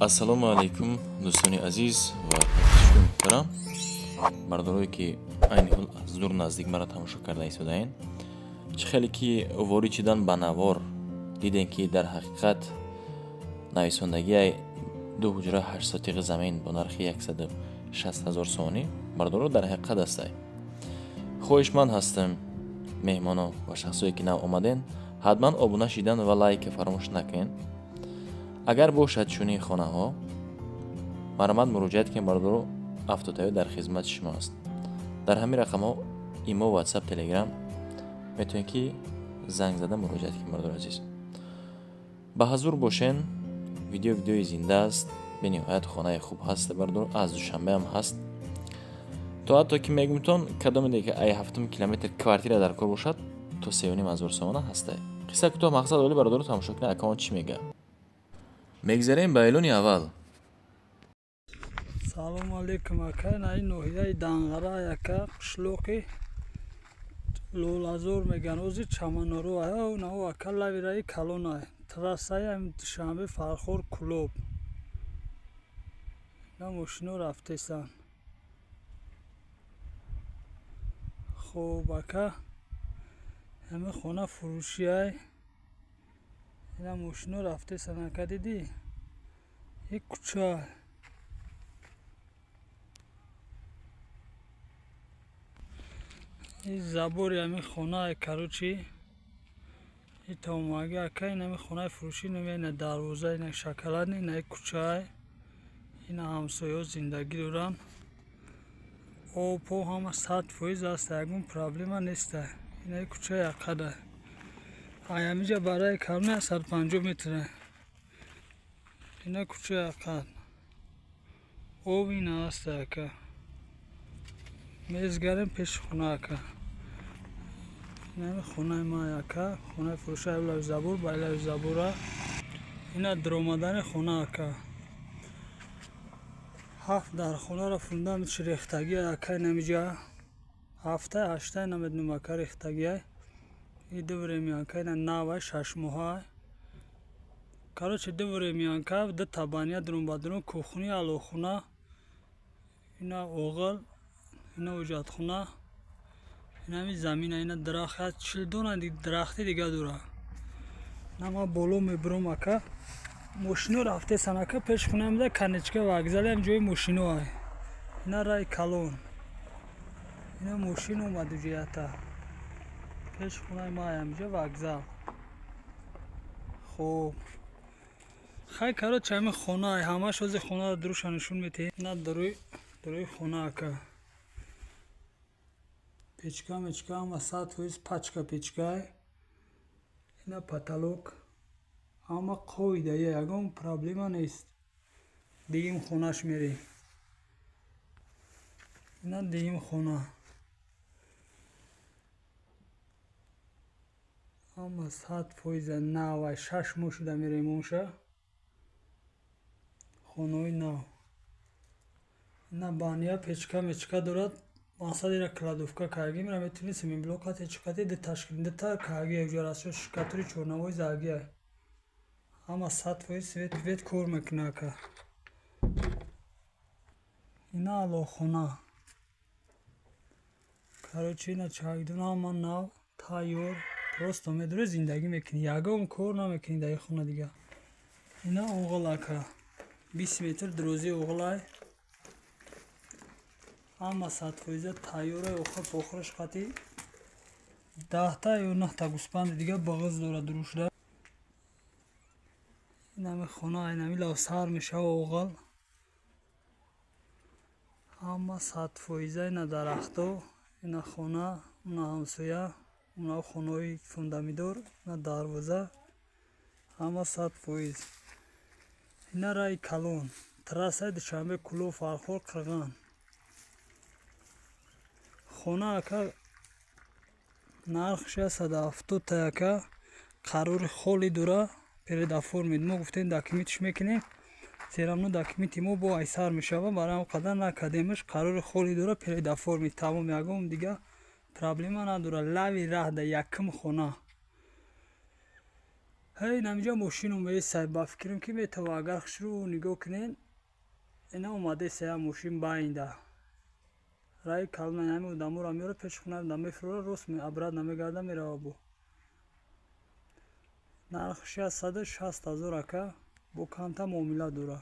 Ассалому алайкум, дӯстони азиз ва подписчикони муҳтарам, бардорое ки айни ҳол аз дур наздик маро тамошо карда истодаен. Чӣ хеле ки ворид шудан ба навор дидем, ки дар ҳақиқат нависондагиай ду ҳуҷра 8 сотиғи замин бо нархи 160 ҳазор сомонӣ, бардоро, дар ҳақиқат ҳастай. Хоҳишманд ҳастам, меҳмоно ва шахсое ки нав омаден, ҳатман обуна шидан ва лайка фаромӯш накунед. Агар бошад чунин хонаҳо, марҳамат, муроҷиат кунед, бардоро, Автотайёр дар хизмати шумо аст. Дар ҳамин рақамҳо имо, ватсап, телеграм метавонед ки занг зада муроҷиат кунед. Бардори азиз, ба ҳазур бошен. Видео видеои зинда аст, бениҳоят хонаи хуб ҳаст, бардор, аз Душанбеам ҳаст. То ҳатто ки мегумтон, кадоме ки ай ҳафтум километр квартира дар кор бошад, то 3,5 ҳазор сомона ҳастай. Қисса кӯтоҳ, мақсад оли, бародаро, тамошо кунед, акамон чӣ мега. Мегзарем ба эълони аввал. Салому алейкум, ака. Наи ноҳияи Данғара, ака, қишлоқи Лолазор меган, ози Чаманоро нао, ака, лави раи калона, трассаи Душанбе, Фархор, Кулоб. На мошино рафтесан. Хоб, ака, ҳами хона фурӯшиай. Ина мошино рафтесан, ака, дидӣ, и кӯча. И забори ҳами хонаи, короче, и тамомаги, ака. Ин ҳами хонаи фурӯшӣ, ина дарвоза, ина шоколадный, ина кӯчаи, ина ҳамсояҳо зиндагӣ доранд. Обҳо ҳама 100% аст, ягон проблема неста. Ина кӯчаи ақада, ҳамиҷа барои калона 150 метра. Ина кӯчаи ақад, об ина аст, ака. Мезгарем пеши хона, ака. Инами хонаи ма, ака, хонаи фурӯши, лави забор, ба лави забора. Ина даромадани хона, ака. Ҳафт дар хонаро фундаментш рехтагӣ, ака. Инамиҷа ҳафта, ҳашта, намедонам, ака, рехтагиай. И ду времянка, ина навай, 6 моҳа. Короче, ду времянка, ду табания, дурун ба дурун, кухни, алохуна, ина оғил, ина ҳоҷатхона, инами замина, ина дарахт, 40 дона дарахти дига дора. На ма боло мебурам, ака. Мошино рафтесан, ака, пеши хона меда, конечка вокзалиам, ҷои мошино ай. Ина раи калон, ина мошин омаду ҷиҳата пеши хонаи ма, ҳамиҷа вокзал. Хоб, хай, короче, ҳами хона ҳамаш ози хонаро дуруша нишон метиҳем. Ина дарои хона, ака. Печка мечка ҳама 100% пачка печкай. Ина потолок, ҳама қоидая, ягон проблема нест. Дуюм хонаш мерем. Ина дуюм хона, ҳама 100% навай, 6 моҳ шуда мерем онша, хонаҳои нав. Ина баня, печка мечка дорад. Мақсад, ира кладовка кардагим, ира метавонӣ семиблок қати чиқати дуташ дута карги, якҷо расо штукатури чорнавои заргия. Ҳама 100% свет вет кор мекуна, ака. Ина алохона, короче, ина чагдон, ҳама нав, тайёр. Просто медури, зиндагӣ мекунӣ, ягон кор намекунӣ дар ин хона дига. Ина оғил, ака, 20 метр дурозии оғилай, ҳама 100% тайёра. Охир охираш қати 10-та ё наҳта гӯспанди дига бағиз дорад дурушда. Инами хона, инами лав сар мешава оғил, ҳама 100%. Ина дарахто, ина хона, уна ҳамсоя, уна хонаҳои фундамидор, ина дарвоза, ҳама 100%. Ина раи калон, трассаи Душанбе, Кулоб, Фархор, Қирған. Хона, ака, нархш 170-та, ака. Қарори холӣ дора, предоформить. Мо гуфтем, документш мекунем, всё равно документи мо бо айсар мешава, барои ҳам қадар накардемаш. Қарори холӣ дора, предоформить, тамом, ягон дига проблема надора. Лави раҳда, якум хона. Ҳей намиҷа мошин омадесай, ба фикрам ки метава, агар хушрӯ нигоҳ кунен, ина омадесай мошин байнда. Раи калона ҳами одаморо меёра пеши хона да мефурора, рост обратно мегарда мерава бо. Нархш 160 000 ака, бо камта муомила дора.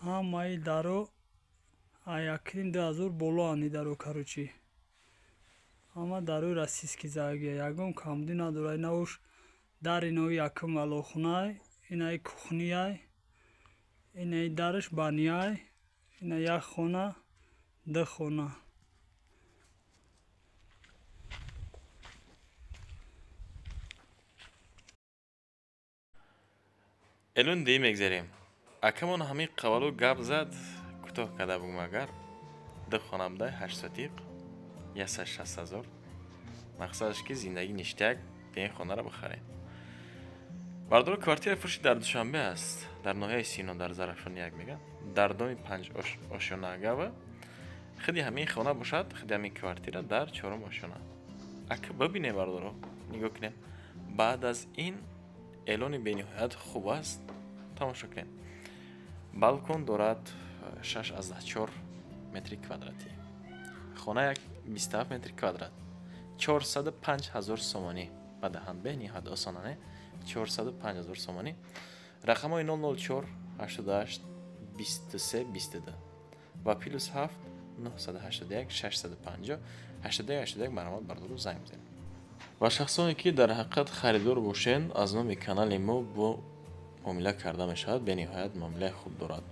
Ҳамаи даро якним 2000 боло ани даро короче. Ҳама дарои российский загия, ягон камбудӣ надора. Ина уш дари нои якум валохунай, инаи кухнияй, инаи дараш банияй, ина як хона, ду хона. Элон дей мегзарем. Акамон ҳамин қавалу гап зад, кӯтоҳ карда бугум агар. Ду хона буда, 8 сотиқ, 160 000. Мақсадаш ки зиндагӣ ништяк, бе хонаро бихарем. Бардоро квартира фурӯши дар Душанбе аст, дар ноҳияи Сино, дар Зарафшон як мегӯянд. Дар доми 5 ошёнагава. Худи ҳамин хона бошад, худи ҳамин квартира дар 4 ошёна. Ака бибинем бардоро, нигоҳ кунем. Баъд аз ин эълони бениҳоят хуб аст, тамошо кунем. Балкон дорад 6,4 метри квадратӣ. Хона 27 метри квадрат. 405 000 сомонӣ. Ба даҳан бениҳоят осона, не? 405 000 сомонӣ. Рақамҳои 004 88 23 22 ва плюс 7 981 650 81 81 марҳамат бардору занг бизанед. Ва шахсоне ки дар ҳақиқат харидор бошен, аз номи канали мо бо муомила карда мешавад, бениҳоят муомилаи хуб дорад.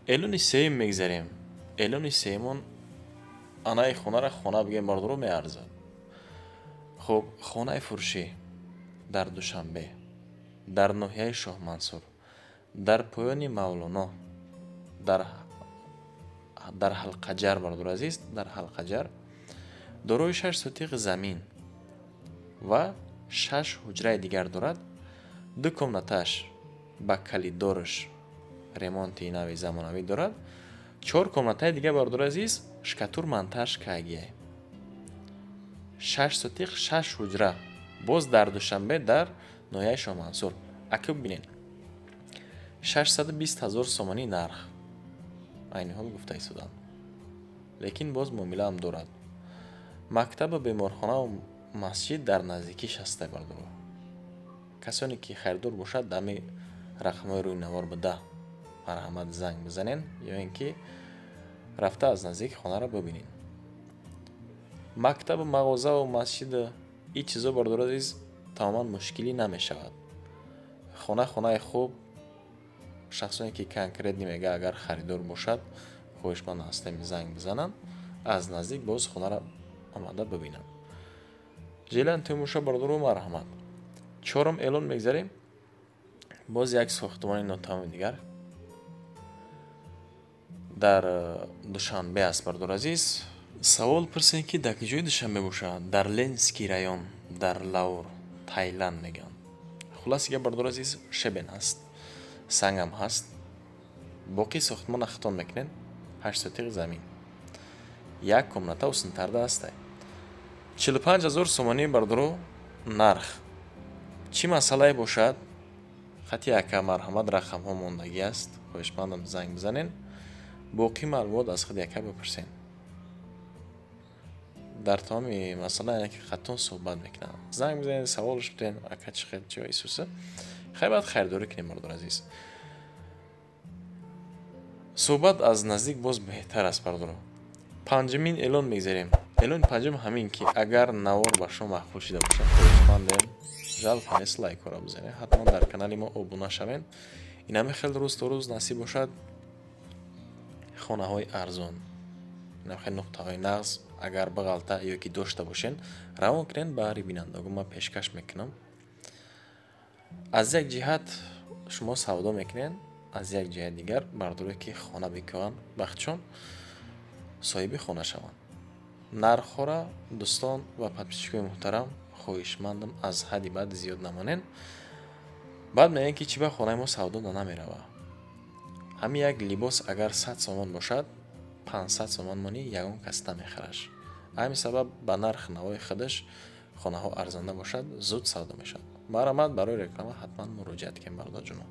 Эълони сеюм мегзарем. Эълони сеюмон анаи хонара хона бигем бардору меарзад. Хуб, хонаи фурӯшӣ дар Душанбе, дар ноҳияи Шоҳмансур, дар поёни Мавлоно, дар Ҳалқаҷар бардор азиз, дар Ҳалқаҷар дорои 6 сотиқ замин ва 6 ҳуҷраи дигар дорад. 2 комнаташ ба калидораш ремонти нави замонавӣ дорад. 4 комнатаи дигар бардор азиз шкатур монтаж кагияй. 6 сотиқ 6 ҳуҷра боз дар Душанбе дар ноҳияи Шоҳмансур. Ака бибинед, 620 000 сомонӣ нарх айни ҳол гуфта истоданд, лекин боз муомилаам дорад. Мактабу беморхонаву масҷид дар наздикиш ҳаста бардоро. Касоне ки харидор бошад, дами рақамҳои рӯи навор буда марҳамат занг бизанед ё ин ки рафта аз наздик хонаро бибинед. Мактабу мағозаву масҷиду ин чизо бардоро азиз тамоман мушкилӣ намешавад. Хона хонаи хуб, шахсоне ки конкретни мега агар харидор бошад, хоҳишманд ҳастем занг бизананд, аз наздик боз хонаро омада бибинанд. Ҷелан Тимуша бардоро марҳамат. Чорум эълон мегзарем. Боз як сохтмони нотамоми дигар дар Душанбе аст бардор азиз. Савол пурсем ки дар куҷои Душанбе бошад? Дар Ленский район, дар Лаур, Тайланд мегӯянд. Хулас гап бардор азиз, шебен ҳаст, сангам ҳаст. Боқӣ сохтмона хитон мекунед, 8 сотиқ замин, як комната ҳуснтарда ҳастай. 45 000 сомонӣ бардоро нарх. Чӣ масъалае бошад? Хати ака марҳамат рақамҳо мондагӣ аст, хоҳишмандам занг бизанед. Боқӣ маълумот аз худи ака бипурсед. Дар тамоми масъала яъне ки хатон суҳбат мекунанд. Занг бизанед, саволш бидиҳед, ака чӣ хел чӣ Исуса. Хай баъд харидорӣ кунем бардор азиз. Суҳбат аз наздик боз беҳтар аст бардоро. Панҷумин эълон мегзарем. Эълони панҷум ҳамин ки агар навор ба шумо маъқул шида бошад, хоҳишмандем жалко нест лайкҳоро бизанед, ҳатман дар канали мо обуна шавед. Ин ҳами хел рӯз то рӯз насиб бошад хонаҳои арзон, ин ҳами хел нуқтаҳои нағз агар бағалта ё ки дошта бошен, равон кунед ба ҳари бинандагон, ман пешкаш мекунам. Аз як ҷиҳат шумо савдо мекунед, аз як ҷиҳат дигар бардоре ки хона бикунанд, бахтчон соҳиби хона шаванд. Нархҳоро дӯстон ва подписчикои муҳтарам хоҳишмандам аз ҳадди баъд зиёд намонед. Баъд мегӯянд ки чӣ ба хонаи мо савдо намеравад. Ҳамин як либос агар 100 сомон бошад, 500 сомон монӣ ягон кас намехараш. Ҳамин сабаб ба нарх навои худаш хонаҳо арзанда бошад, зуд савдо мешавад. Марҳамат, барои реклама ҳатман муроҷиат кунем, бародарҷоно.